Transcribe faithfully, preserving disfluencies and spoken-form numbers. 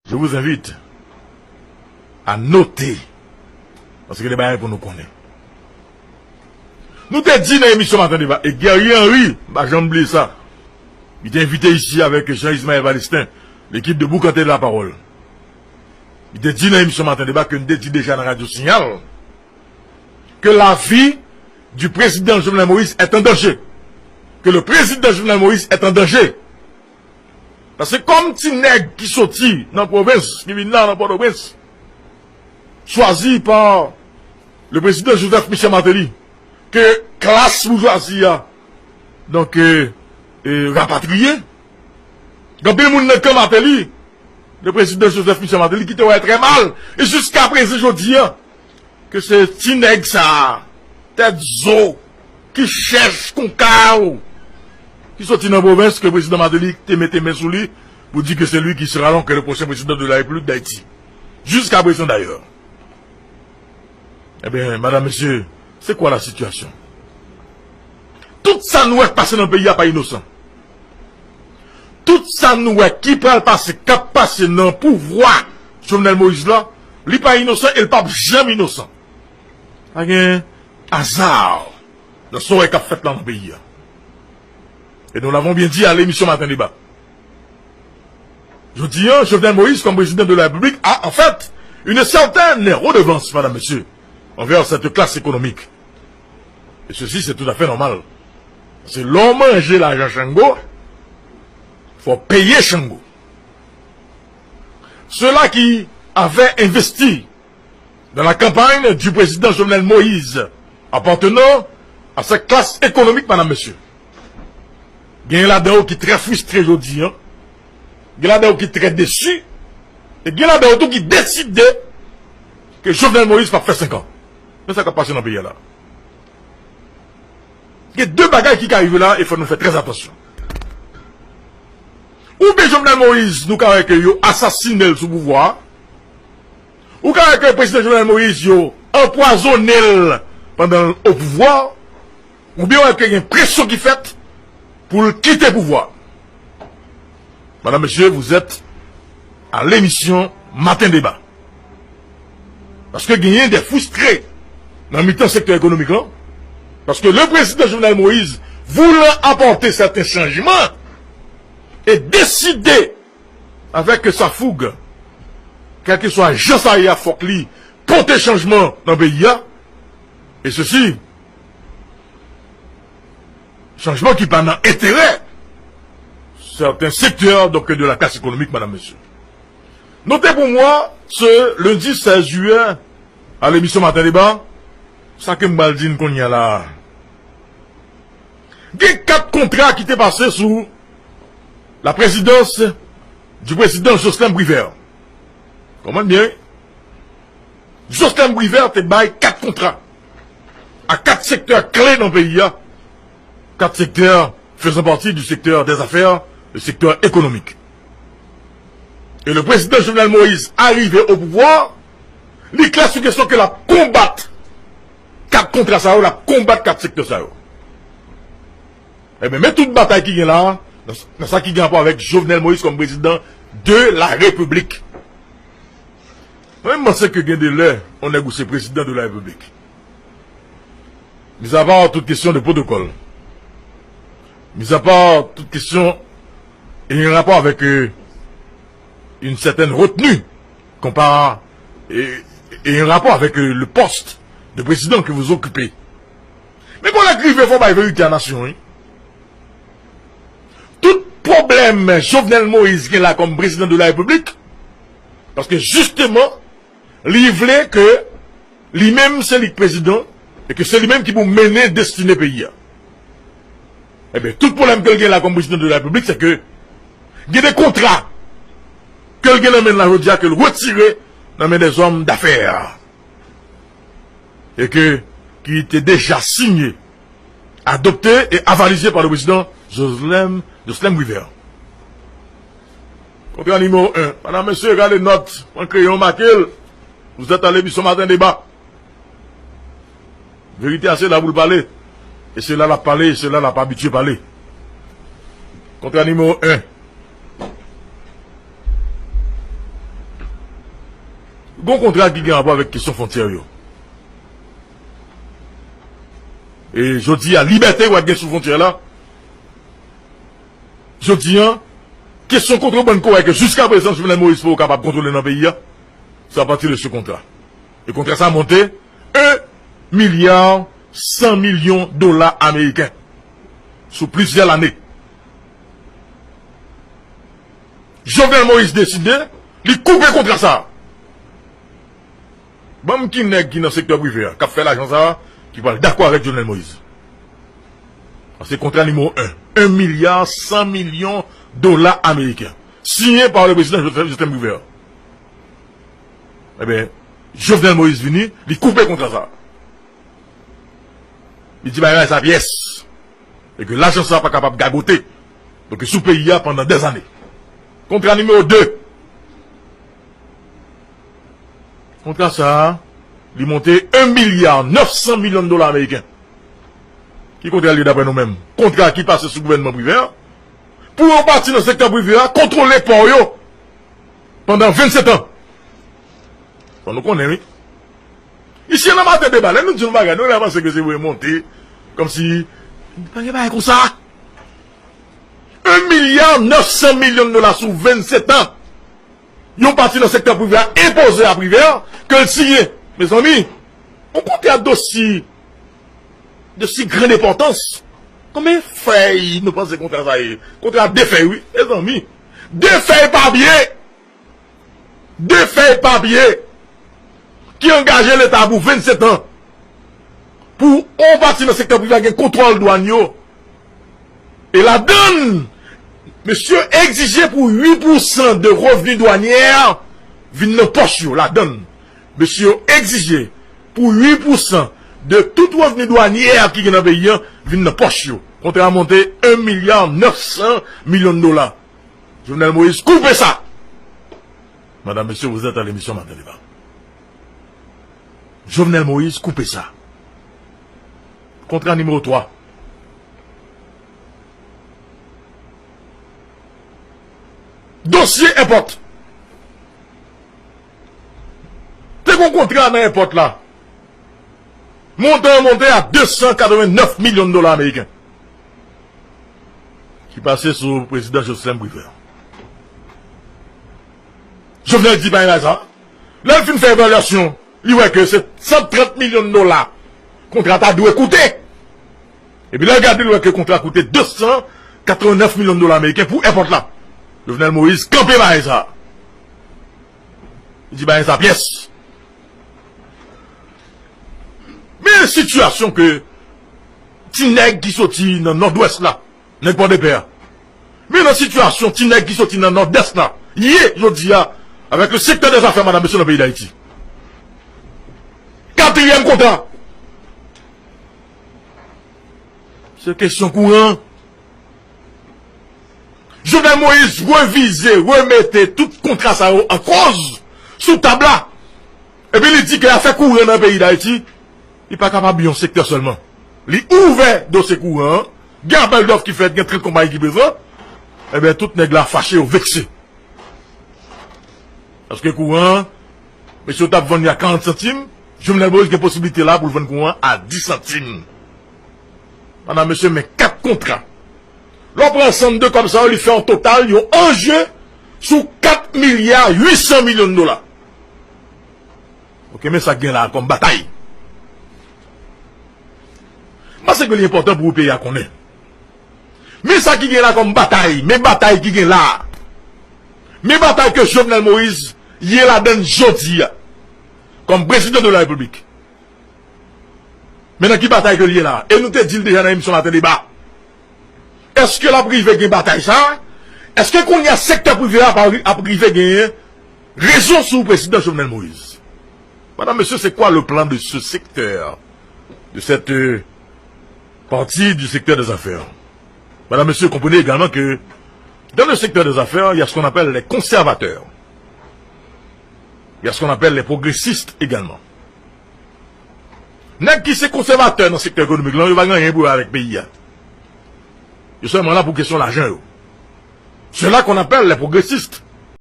Je vous invite à noter, paske gen de bagay pou nou konnen. Nou te di nan emisyon Maten Deba, e Guerrier Henry, m pa janm bliye sa, li te envite isi avèk Jean Ismaël Palestin, l'équipe de Boukanté de la Parole. Li te di nan emisyon Maten Deba ke n te di deja nan Radyo Sinyal, que la vie du président Jovenel Moïse est en danger. Que le président Jovenel Moïse est en danger. Paske kòm ti nèg ki soti nan pwovens, ki vin la nan Pòtoprens, chwazi pa le président Joseph Michel Martelly, ke klas boujwazi a, donk, euh, euh, rapatriye. Gen anpil moun nan kan Martelly, le président Joseph Michel Martelly, ki te wè trè mal, e jiska prezan jodi a, ke se ti nèg sa, tèt zo, ki chèch konkaw, ki soti nan pwovens, ke prezidan Martelly te mete men sou li pou di ke se li ki sera donc le prochain président de la République d'Haïti. Jiska prezan dayè. Ebyen, madam, mesye, c'est quoi la situation? Tout sa nou wè k pase nan peyi a pa inosan. Tout sa nou wè ki pral pase, k ap pase nan pouvwa Jovenel Moïse la, li pa inosan e l p ap janm inosan. Pa gen aza nan sa w wè k ap fèt la nan peyi a. Et nous l'avons bien dit à l'émission Matin Débat. Jodi a, Jovenel Moïse, comme président de la République, a en fait une certaine redevance, madame, monsieur, envers cette classe économique. Et ceci, c'est tout à fait normal. Se lè w manje lajan Chango, fò w peye Chango. Ceux-là qui avaient investi dans la campagne du président Jovenel Moïse appartenant à cette classe économique, madame, monsieur. Gen ladan yo ki trè fristre jodi a. Gen ladan yo ki trè desi. E gen ladan yo tou ki deside ke Jovenel Moïse p ap fè senk an. Men sa k ap pase nan peyi a la. Gen de bagay ki ka rive la e fò nou fè trè atansyon. Oubyen Jovenel Moïse, nou ka wè ke yo asasinen l sou pouvwa a. Ou ka wè ke prezidan Jovenel Moïse, yo anpwazonnen l pandan l o pouvwa. Oubyen wè ke gen presyon ki fèt pou l kite pouvwa. Madame, monsieur, vous êtes à l'émission Matin Débat. Paske genyen de fristre nan mitan sektè ekonomik lan. Paske le président Jovenel Moïse, voulant apporter certains changements, e deside avec sa fougue, kèlkeswa jan sa ye a, fòk li pote chanjman nan peyi a. E sesi, chanjman ki pa nan enterè sèten sektè, donk, de la classe économique, madame, monsieur. Notez pour moi, ce lundi seize juillet, à l'émission Matin Débat, sa ke m pral di n kounye a la. Gen kat kontra ki te pase sou la présidence du président Jocelyn Privert. Konprann byen, wi. Jocelyn Privert te bay kat kontra a kat sektè kle nan peyi a, kat sektè faisant partie du secteur des affaires, le secteur économique. E le prezidan Jovenel Moïse arive o pouvwa, li klè sou kesyon ke l ap konbat kat kontra sa yo, l ap konbat kat sektè sa yo. Ebyen, men tout batay ki gen la a, nan, nan sa ki gen rapò avèk Jovenel Moïse kòm prezidan de la Repiblik. Mwen menm, m panse ke gen de lè, yon nèg ou se prezidan de la Repiblik. Mis à part toute question de protocole, mis à part toute question ayant rapport avec, euh, une certaine retenue, comparé, et, et un rapport avec, euh, le poste de président que vous occupez. Men kon lè k rive, fò bay verite a nasyon, wi. Tout pwoblèm Jovenel Moïse gen la kòm prezidan de la Repiblik, paske jisteman, li vle ke li menm se li k prezidan, e ke se li menm ki pou mennen destine peyi a. Ebyen, tout pwoblèm ke l gen la kòm prezidan de la Repiblik, se ke gen de kontra ke l gen nan men l la jodi a, ke l retire nan men dèzòm dafè, e ke, ki te deja sinye, adopté et avalisé par le président Jocelyn, Jocelyn Privert. Kontra nimewo en. Madam, mesye, gade nòt. Pran kreyon, make l. Vous êtes à l'émission Matin Débat. Verite a se la pou l pale. E se la l ap pale, e se la l ap abitye pale. Kontra nimewo en. Gon kontra ki gen rapò avèk kesyon fwontyè yo. E jodi a, libète w ap gen sou fwontyè la. Jodi a, kesyon kontrebann koway ke jiska prezan Jovenel Moïse poko kapab kontwole nan peyi a, se apati de se kontra. E kontra sa monte en milya san milyon dola ameriken sou plizyè lane. Jovenel Moïse deside, li koupe kontra sa. Ban m ki nèg ki nan sektè prive a, k ap fè lajan sa a, ki pral dakò avèk Jovenel Moïse. Paske kontra nimewo en, en milya san milyon dola ameriken, siyen pa le prezidan Jovenel Moïse. Ebyen, Jovenel Moïse vini, li koupe kontra sa. Li di bagay sa pyès. E ke lajan sa pa kapab gagote. Donk, sou peyi a pandan dèzane. Kontra nimewo de. Kontra sa a, li monte en milya nèf san milyon dola ameriken. Ki kontra l ye daprè nou menm? Kontra ki pase sou gouvènman prive a, pou yon pati nan sektè prive a kontwole pò yo pandan vennsetan. Fò nou konnen, wi. Isi nan maten deba, lè nou di yon bagay, nou la panse ke se vre monte, kòmsi, pa gen bagay konsa. En milya nèf san milyon dola sou vennsetan. Yon pati nan sektè prive a enpoze a prive a ke l siyen. Mezanmi, yon kontra dosi, dosi grann enpòtans. Konbyen fèy nou panse kontra sa ye? Kontra de fèy, wi, mezanmi. De fèy papye! De fèy papye ki angaje Leta pou vennsetan pou yon pati nan sektè prive a gen kontwòl dwàn yo. E ladann, mesye egzije pou uit pousan de revni dwanyè vin nan pòch yo. Ladann, mesye egzije pou uit pousan de tout revni dwanyè ki gen nan peyi a vin nan pòch yo. Kontra a monte en milya nèf san milyon dola. Jovenel Moïse, koupe sa! Madame, Monsieur, vous êtes à l'émission Matin Débat. Jovenel Moïse, koupe sa. Kontra nimewo twa. Dosye èpòt. Te gon kontra nan èpòt la. Montan an monte a de san katrevennnèf milyon dola ameriken ki pase sou prezidan Jocelyn Privert. Jovenel di pa gen lajan. Lè l fin fè evalyasyon, li wè ke se san trant milyon dola kontra ta dwe koute. Epi lè l gade, li wè ke kontra koute de san katrevennnèf milyon dola ameriken pou èpòt la. Jovenel Moïse kanpe bagay sa. Li di bagay sa pyès. Men sitiyasyon ke ti nèg ki soti nan Nòdwès la, nèg Pòdepè a. Men nan sitiyasyon ti nèg ki soti nan Nòdès la ye jodi a avèk le secteur des affaires, madame, mesye, nan peyi Dayiti. Katriyèm kontra. Se kesyon kouran. Jovenel Moïse revize, remete tout kontra sa yo an koz sou tab la. Epi li di ke afè kouran nan peyi Dayiti, li pa kapab yon sektè sèlman. Li ouvè dosye kouran an, gen apèl dòf ki fèt, gen trant konpayi ki prezan. Ebyen, tout nèg la fache, yo vekse. Paske kouran an, mesye yo t ap vann li a karant santim, Jovenel Moïse gen posiblite la pou l vann kouran an a dis santim. Madam, mesye, men kat kontra. Lè w pran ansanm de kòb sa yo, li fè yon total, yon anje sou kat milya uit san milyon dola. Oke, men sa k gen la a kòm batay. M panse ke li enpòtan pou peyi a konnen. Men sa ki gen la kòm batay, men batay ki gen la a. Men batay ke Jovenel Moïse ye ladann jodi a, kòm prezidan de la repiblik. Men nan ki batay ke l ye la a? E nou te di l deja nan emisyon Maten Deba. Èske l ap rive gen batay sa a? Èske kounye a sektè prive a ap, ap rive genyen rezon sou prezidan Jovenel Moïse? Madame, Monsieur, c'est quoi le plan de ce secteur, de cette, euh, partie du secteur des affaires? Madame, Monsieur, comprenez également que dans le secteur des affaires, il y a ce qu'on appelle les conservateurs. Il y a ce qu'on appelle les progressistes également. Nèg ki se konsèvatè nan sektè ekonomik lan, yo pa gen anyen pou wè avèk peyi a. Yo sèlman la pou kesyon lajan yo. Ceux-là qu'on appelle les progressistes,